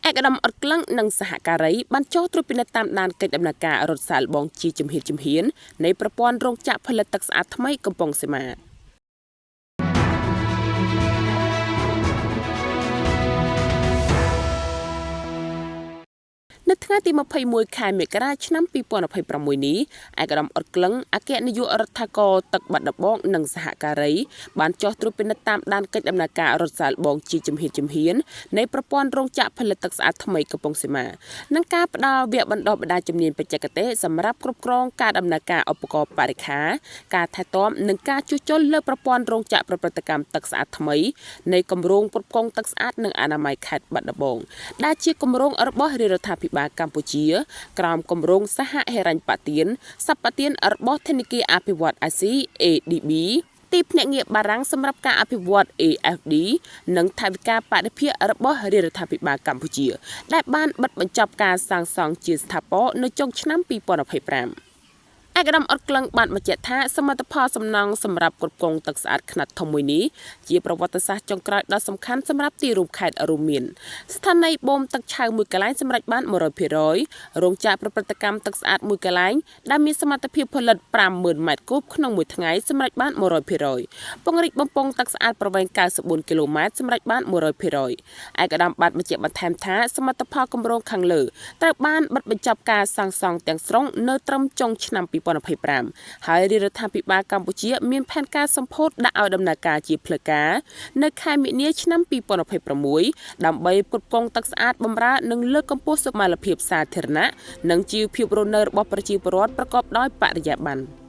ឯកឧត្តមអ៊ុតក្លឹងនិងសហការីបានចុះត្រួតពិនិត្យតាមដានកិច្ចដំណើរការរត់សាកល្បងជាជំហានជំហាននៃប្រព័ន្ធរោងចក្រផលិតទឹកស្អាតថ្មីកំពង់សីមា។ នៅថ្ងៃទី21ខែមករាឆ្នាំ2026នេះ ឯកឧត្តមអ៊ុតក្លឹងអគ្គនាយករដ្ឋាករទឹកបាត់ដំបងនិងសហការីបានចុះត្រួតពិនិត្យតាមដានកិច្ចដំណើរការរត់សាកល្បងជាជំហានជំហាននៃប្រព័ន្ធរោងចក្រផលិតទឹកស្អាតថ្មីកំពង់សីមា និងការផ្ដល់វគ្គបណ្ដុះបណ្ដាលជំនាញបច្ចេកទេសសម្រាប់គ្រប់គ្រងការដំណើរការឧបករណ៍បរិក្ខារ ការថែទាំ និងការជួសជុលលើប្រព័ន្ធរោងចក្រប្រព្រឹត្តកម្មទឹកស្អាតថ្មីនៃគម្រោងផ្គត់ផ្គង់ទឹកស្អាតនិងអនាម័យខេត្តបាត់ដំបង ដែលជាគម្រោងរបស់រាជរដ្ឋាភិបាលកម្ពុជា ក្រោមគម្រោងសហហិរញ្ញប្បទានសម្បទានរបស់ធនាគារអភិវឌ្ឍន៍អាស៊ី ADB ទីភ្នាក់ងារបារាំងសម្រាប់ការអភិវឌ្ឍ AFD និងថវិកាបដិភាគរបស់រាជរដ្ឋាភិបាលកម្ពុជា ដែលបានបិទបញ្ចប់ការសាងសង់ជាស្ថាពរនៅចុងឆ្នាំ2025។ ឯកឧត្តមអ៊ុតក្លឹងបានបញ្ជាក់ថា សមិទ្ធផលសំណង់សម្រាប់គ្រប់គ្រងទឹកស្អាតខ្នាតធំមួយនេះជាប្រវត្តិសាស្ត្រចុងក្រោយដ៏សំខាន់សម្រាប់ទីរួមខេត្ត រួមមានស្ថានីយ៍បូមទឹកឆៅមួយកន្លែងសម្រេចបាន100% រោងចក្រប្រព្រឹត្តកម្មទឹកស្អាតមួយកន្លែងដែលមានសមត្ថភាពផលិត50000ម៉ែត្រគូបក្នុងមួយថ្ងៃសម្រេចបាន100% ពង្រីកបំពង់ទឹកស្អាតប្រវែង94គីឡូម៉ែត្រសម្រេចបាន100%។ ឯកឧត្តមបានបញ្ជាក់បន្ថែមថា សមិទ្ធផលគម្រោងខាងលើត្រូវបានបិទបញ្ចប់ការសាងសង់ទាំងស្រុងនៅត្រឹមចុងឆ្នាំ2025 ហើយរាជរដ្ឋាភិបាលកម្ពុជាមានផែនការសម្ពោធដាក់ឲ្យដំណើរការជាផ្លូវការនៅខែមីនាឆ្នាំ2026 ដើម្បីផ្គត់ផ្គង់ទឹកស្អាតបម្រើនិងលើកកម្ពស់សុខុមាលភាពសាធារណៈនិងជីវភាពរស់នៅរបស់ប្រជាពលរដ្ឋប្រកបដោយបរិយាបន្ន។